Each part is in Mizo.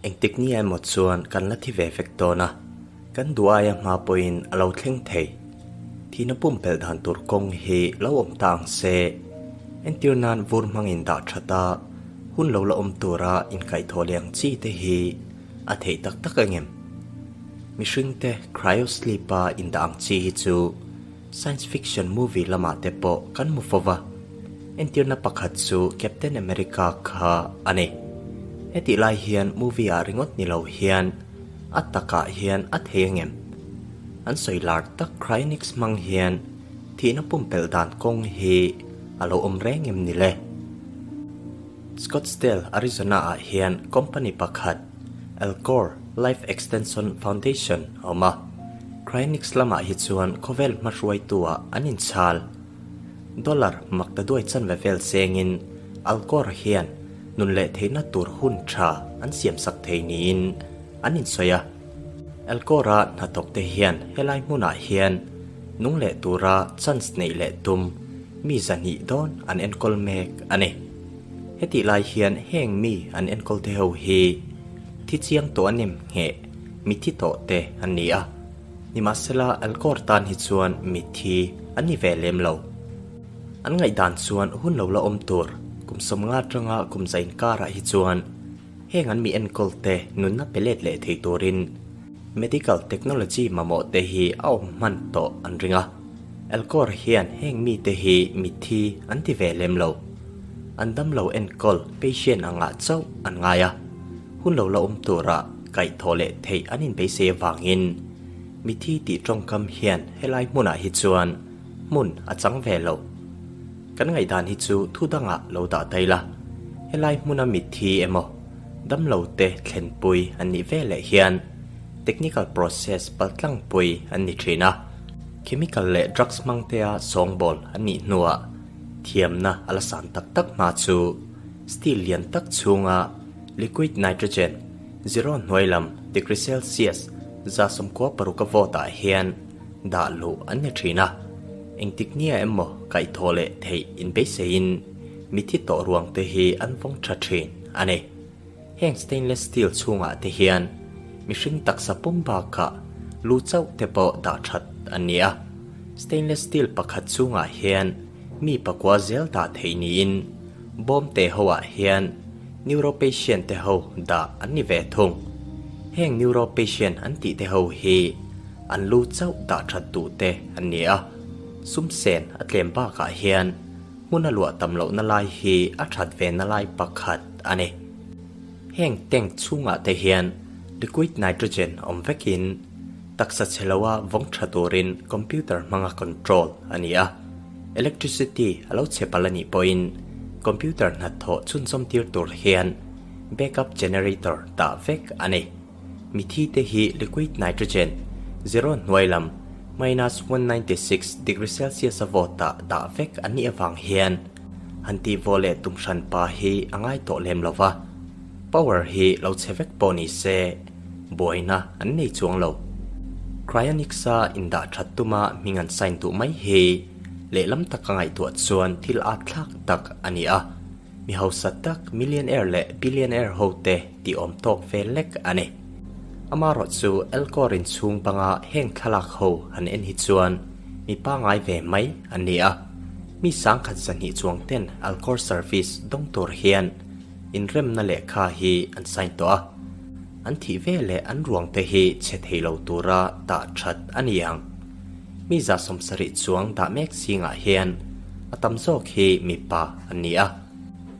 Engtik ni emaw chuan kan la thi ve vek dawn a, kan duh aia hma pawhin a lo thleng thei. Thihna pumpelh dan tur kawng hi lo awm ta ang se. Entir nan vur hmangin dah that a, hun lo la awm tura inkaihthawh leh ang chi te hi a theih tak tak ang em? Mihringte cryosleep-a indah ang chi hi chu Science fiction movie lamah te pawh kan hmu fo va, entirna pakhat chu Captain America kha a ni. Hetih lai hian movie ah ringawt ni lo hian a takah hian a thei angem? An sawi lar tak cryonics hmang hian thihna pumpelh dan kawng hi a lo awm reng em ni le? Scottsdale, Arizona ah hian company pakhat Alcor Life Extension Foundation a awm a. Cryonics lamah hi chuan khawvel hmahruaitu-ah an inchhal. Dollar makta duai chanve vel chengin Alcor hian nun leh theihna tur hun tha an siamsak thei niin an insawi a. Alcor-a hnathawkte hian helai hmunah hian nung leh tura chance neih leh tum mi zahnih dawn an enkawl mek a ni. Hetih lai hian heng mi an enkawl te ho hi thi chiang tawh an em ngheh mithi tawh te an ni a, nimahsela Alcor tan hi chuan mithi an ni ve lem lo. An ngaihdan chuan hun lo la awm tur kum 50 atanga kum za inkarah hi chuan heng an mi enkawl te nunna pe let leh thei turin medical technology mamawh te hi a awm hman tawh an ring a. Alcor hian heng mite hi mitthi an ti ve lem lo. An damlo enkawl patient angah chauh an ngai a, hun lo la awm tura kaihthawh leh theih an inbeisei avangin mitthi tih tawngkam hian helai hmunah hi chuan hmun a chang ve lo. Kan ngaihdan hi chu thu dangah lo dah ta ila, helai hmuna mitthi emaw damlo te thlenpui an nih veleh hian technical process paltlangpui an ni thin a. Chemical leh drugs hmangtea sawngbawl an nih hnuah thiamna a la san tak tak hma chu steel lian tak chhunga liquid nitrogen zero hnuai lam degree celsius 96 a vawt ah hian dah luh an ni thin a. Engtik nia emaw kaihthawh leh theih inbeiseiin mithi tawh ruang te hi an vawng tha thin a ni. Heng stainless steel chhungah te hian mihring taksa pum bakah lu chauh te pawh dah that an ni a. Stainless steel pakhat chhungah hian mi pakua zel dah theih niin bawm te ho ah hian neuro patient te ho dah an ni ve thung. Heng neuro patient an tih te ho hi an lu chauh dah that duh te an ni a. Sum sen a tlem bakah hian Hmun a luah tam lohna lai hi a that ve na lai pakhat a ni. Heng tank chhungah te hian liquid nitrogen awm vekin taksa chhe loa vawng tha turin computer hmanga control a ni a. Electricity a lo chhe palh a nih pawhin computer hnathawh chhunzawm tir tur hian backup generator dah vek a ni. Mithi te hi liquid nitrogen zero hnuai lam minus 196 degree celsius a vawt ah dah vek an nih avang hian han tih vawh leh tum hran pa hi a ngai tawh lem lo va, power hi lo chhe vek pawh ni se buaina an nei chuang lo. Cryonics a indah that tuma hming an sign duh mai hi lehlam taka ngaihtuah chuan thil at thlak tak a ni a. Mi hausa tak millionaire leh billionaire ho te tih awm tawk ve lek a ni. Amarawh chu Elcor in chhung banga heng thlalak ho han en hi chuan mi pangai ve mai an ni a. Mi sangkhat zahnih chuang ten Alcor service dawng tur hian inremna lehkha hi an sign tawh a. An thih ve leh an ruang te hi chhe thei lo tura dah that a ni ang. Mi 70 chuang dah mek zingah hian a tam zawk hi mipa an ni a.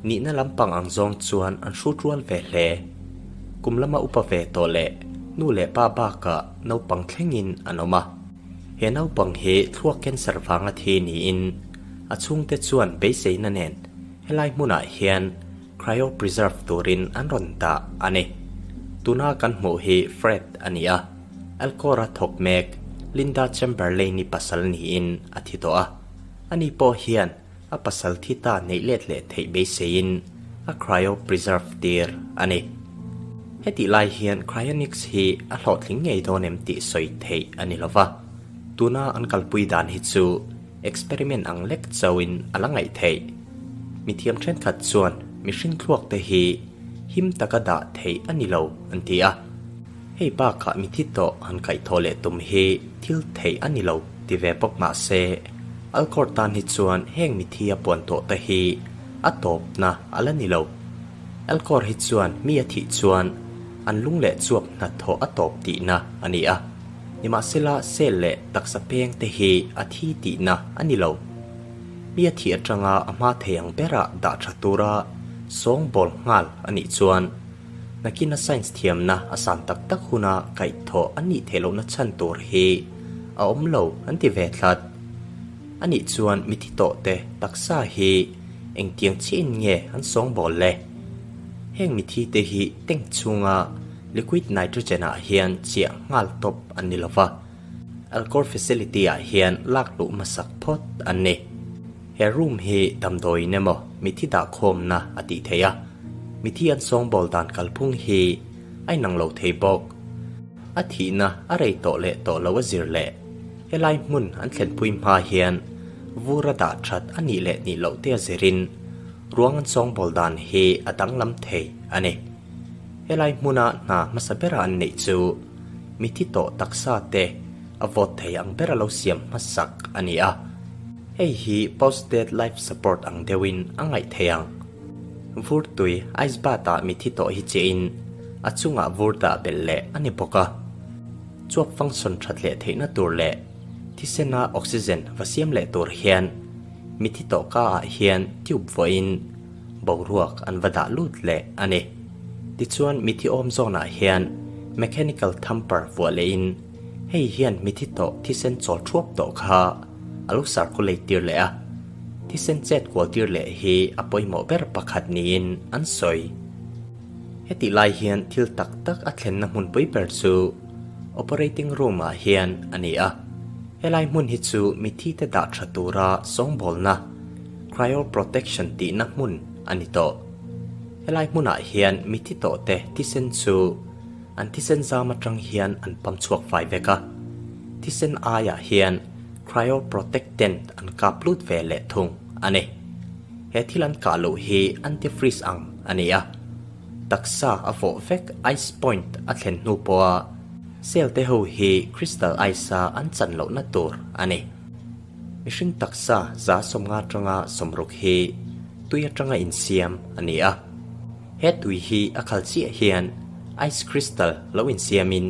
Nihna lampang ang zawng chuan an hrut rual ve hle. Kum lama upa ve tawh leh nu leh pa bakah naupang thlengin an awm a. He naupang hi thluak cancer vanga thi niin a chhungte chuan beiseina nen helai hmunah hian cryopreserve turin an rawn dah a ni. Tuna kan hmuh hi Fred a ni a. Alcor-a thawk mek Linda Chamberlain-i pasal niin a thi tawh a. Ani pawh hian a pasal thi ta neih let leh theih beiseiin a cryopreserve tir a ni. Hetih lai hian cryonics hi a hlawhtling ngei dawn em tih sawi theih a ni lova. Tuna an kalpui dan hi chu experiment ang lek chauhin a la ngaih theih. Mithiam thenkhat chuan mihring thluak te hi. him taka dah theih a ni lo an ti a. Hei bakah mithi tawh han kaihthawh leh tum hi thil theih a ni lo ti ve bawk mah se, Alcor tan hi chuan heng mithi a puan tawh te hi a tawpna a la ni lo. Alcor hi chuan mi a thih chuan an lung leh chuap hnathawh a tawp tihna a ni a, nimahsela cell leh taksa peng te hi a thi tihna a ni lo. Mi a thih atanga a hma thei ang berah dah tha tura sawngbawl nghal a nih chuan nakina science thiamna a san tak tak huna kaihthawh a nih theih lohna chhan tur hi a awm lo an ti ve tlat. A nih chuan mithi tawh te taksa hi engtiang chiahin nge an sawngbawl le? Heng mithi te hi tank chhunga liquid nitrogen ah hian chiah nghal tawp an ni lova. Alcor facility ah hian lak luh hmasak phawt an ni. He room hi damdawiin emaw mithi dahkhawmna a tih theih a, mithi an sawngbawl dan kalphung hi a inang lo thei bawk. A thihna a rei tawh leh tawh lo a zir leh helai hmun an thlenpui hma hian vur a dah that a nih leh nih loh te a zirin ruang an sawngbawl dan hi a danglam thei a ni. Helai hmuna hna hmasa bera an neih chu mithi tawh taksa te a vawt thei ang bera lo siam hmasak a ni a. Hei hi post-death life support ang deuhin a ngaih thei ang. Vur tui ice bath ah mithi tawh hi chiahin a chungah vur dah belh leh a ni bawk a. Chuap function that leh theihna tur leh thisena oxygen va siam leh tur hian mithi tawh ka ah hian tube vuahin boruak an va dah lut leh a ni. Tichuan mithi awm zawnah hian mechanical thumper vuah lehin hei hian mithi tawh thisen chawl thuap tawh kha a lo circulate tir leh a, thisen chet kual tir leh hi a pawimawh ber pakhat niin an sawi. Hetih lai hian thil tak tak a thlenna hmunpui ber chu operating room ah hian a ni a, helai hmun hi chu mithi te dah tha tura sawngbawlna, Cryoprotection tihna hmun a ni tawh. Helai hmunah hian mithi tawhte thisen chu an thisen zam atang hian an pam chhuak fai vek a. Thisen aiah hian cryoprotectant an kap lut ve leh thung a ni. He thil an kah loh hi antifreeze ang a ni a. Taksa a vawh vek ice point a thlen hnu pawha cell te ho hi crystal ice-a an chan lohna tur a ni. Mihring taksa 150 atanga 60 hi tui atanga insiam a ni a. He tui hi a khal chiah hian ice crystal lo insiamin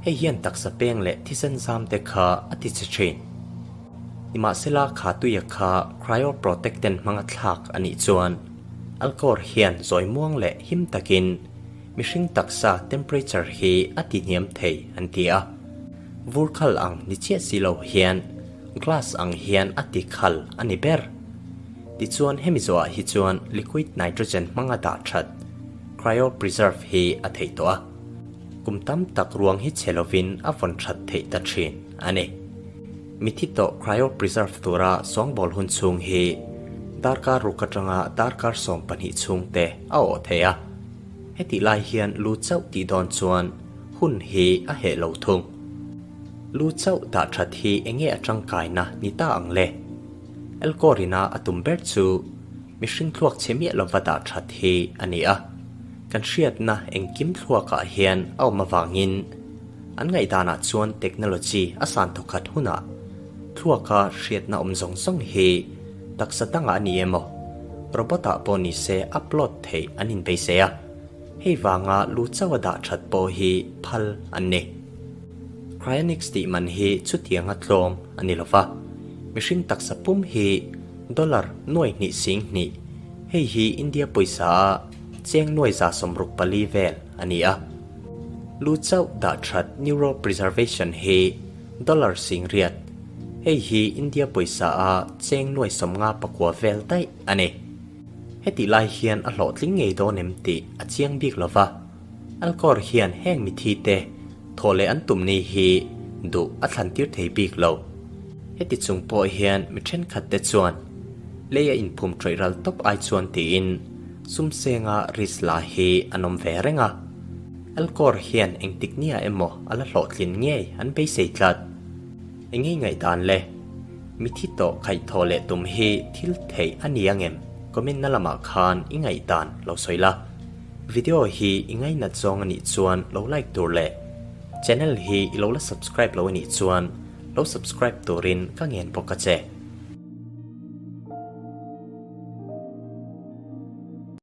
hei hian taksa peng leh thisen zam te kha a ti che thin. Nimahsela kha tuia kha cryoprotectant hmanga thlak a nih chuan Alcor hian zawi muang leh him takin mihring taksa temperature hi a ti hniam thei an ti a. Vur khal ang ni chiah si lo hian glass ang hian a ti khal a ni ber. Tichuan hemi zawhah hi chuan liquid nitrogen hmanga dah that cryopreserve hi a theih tawh a. Kum tam tak ruang hi chhe lovin a vawn that theih ta thin a ni. Mithi tawh cryopreserve tura sawngbawl hun chhung hi darkar ruk atanga darkar 12 chhung te a awh thei a. Hetih lai hian lu chauh tih dawn chuan hun hi a heh lo thung. Lu chauh dah that hi enge a tangkaina ni ta ang le? Elkawrina a tum ber chu mihring thluak chhe miah lova dah that hi a ni a. Kan hriatna engkim thluakah hian a awm avangin an ngaihdanah chuan technology a san thawkhat hunah thluaka hriatna awm zawng zawng hi taksa dangah a ni emaw robot-ah pawh ni se upload theih an inbeisei a. Hei vanga lu chauh a dah that pawh hi phal an ni. Cryonics tih man hi chutianga tlawm a ni lova, mihring taksa pum hi dollar 2.2, hei hi India pawisa a cheng 164 vel a ni a. Lu chauh dah that neuropreservation hi dollar 8,000, hei hi India pawisa a cheng 59 vel daih a ni. Hetih lai hian a hlawhtling ngei dawn em tih a chiang bik lo va, Alcor hian heng mithi te thaw leh an tum ni hi duh a thlan tir thei bik lo. Heti chung pawh hian mi thenkhat te chuan lei a inphum tawih ral tawp ai chuan tiin sum senga risk la hi an awm ve reng a. Alcor hian engtik nia emaw a la hlawhtlin ngei an beisei tlat. Engei ngaihdan le? Mithi tawh khaihthawh leh tum hi thil theih a ni ang em? Comment na lamah khan i ngaihdan lo sawi la. Video hi i ngainat zawng a nih chuan lo like tur leh channel hi i lo la subscribe lo a nih chuan lo subscribe turin ka ngen bawk a che.